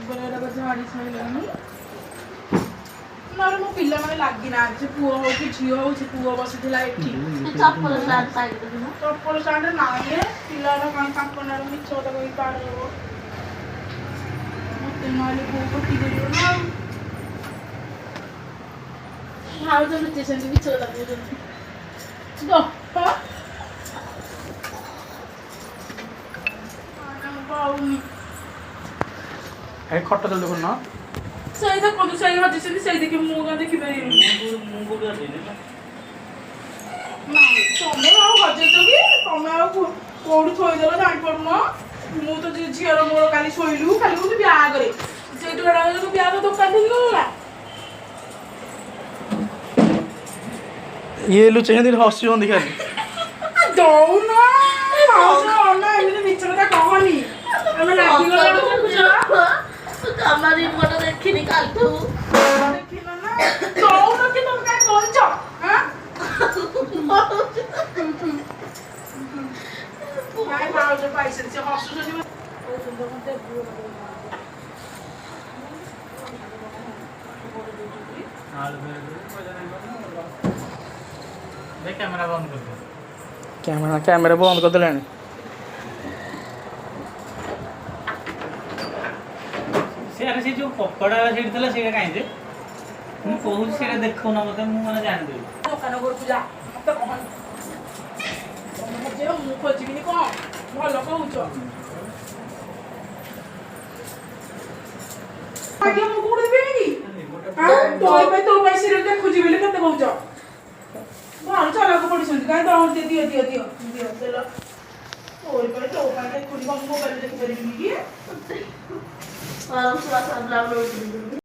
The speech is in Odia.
ଏଗୁଡ଼ାକ ଝାଡ଼ି ସାରିଲାଣି। ନହେଲେ ମୋ ପିଲାମାନେ ଲାଗିନାହାନ୍ତି, ସେ ପୁଅ ହଉ କି ଝିଅ ହଉ। ସେ ପୁଅ ବସିଥିଲା ଏଠି। ଚପଲ ଷ୍ଟାଣ୍ଡ ପାଇକି ଦେଖିନ? ଚପଲ ଷ୍ଟାଣ୍ଡ ନାହିଁ। ପିଲାଟା କାହିଁ ତାଙ୍କ ନାଁରେ ମିଛ କଥା କହିକି ପାର ହବ? ମତେ ନହେଲେ ବୋଉ ପାଟି କରିବ ନା। ଆଉ ଭାଉଜ ଲୁଚେଇଛନ୍ତି, ମିଛ କଥା କହୁଛନ୍ତି। ଗପ ପାଉନି। ଏ ଖଟ ତଳେ ଦେଖୁନ। ସେଇ ଦେଖନ୍ତୁ, ସେଇ ହଜିଛନ୍ତି, ସେଇ ଦେଖି। ମୁଁ କଣ ଦେଖିପାରିବିନି? ମୁଁ କୋଉଠି ହଜେଇଲି? ନାଇଁ, ତମେ ଆଉ ହଜେଇଛ କି? ତମେ ଆଉ କୋଉଠି ଥୋଇଦେଲ ଜାଣିପାରୁନ। ମୁଁ ତ ଝିଅର ମୋର କାଲି ଶୋଇଲୁ, ଖାଲି କହୁଛି ବ୍ୟାଗରେ। ସେଇଠୁ ଏଟା ବ୍ୟାଗ ଦୋକାନ ଠିକ ଗଲା। ଇଏ ଲୁଚେଇଛନ୍ତି, ହସୁଛନ୍ତି ଖାଲି। ଦଉନ ଭାଉଜ ନା, ଏମିତି ମିଛ କଥା କହନି। ଆମେ ଲାଗିଗଲା ଦେଖୁଛ। ଜମା ରିମୋଟ ଦେଖିନି କାଲିଠୁ। ଦେଖିନ ନା? ଦଉନ କି ତମେ କାଇଁ କହୁଛ ଆଁ? ନାଇଁ, ଭାଉଜ ପାଇଛନ୍ତି, ସେ ହସୁଛନ୍ତି। କହୁଛନ୍ତି ତମେ ଦେବୁ। ଆଳୁ କ୍ୟାମେରା ବନ୍ଦ କରିଦେ। କ୍ୟାମେରା, କ୍ୟାମେରା ବନ୍ଦ କରିଦେଲେଣି। ସେ ଆରେ, ସେ ଯୋଉ କପଡ଼ା ସେଇଠି ଥିଲା, ସେଇଟା କାହିଁ ଯେ? ମୁଁ କହୁଛି, ସେଇଟା ଦେଖଉନ ମତେ, ମୁଁ ମାନେ ଜାଣିଦେବି। ଦୋକାନ ଘରକୁ ଯା, ମତେ କହନି। ତମେ ଖୋଜିବ, ମୁଁ ଖୋଜିବିନି କଣ? ଭଲ କହୁଛ ଆଜ୍ଞା, ମୁଁ କୋଉଠି ଦେବି କି? ଆଁ? ତୋ ପାଇଁ ସିରିଏଲ ଦେଖୁଛି ବୋଲି କେତେ କହୁଛ। ଭାରି ଚାଲାକ ପଡିଛନ୍ତି। କାହିଁ ଦଉ, ଦିଅ ଦିଅ ଦିଅ ଦିଅ ଦିଅ, ଦେଲ। ତୋରି ପାଇଁ, ତୋ ପାଇଁ ଦେଖୁନି କଣ? ମୁଁ ମୋବାଇଲ ଦେଖିପାରିବିନି କି? ଗରମ ସୁବାସ।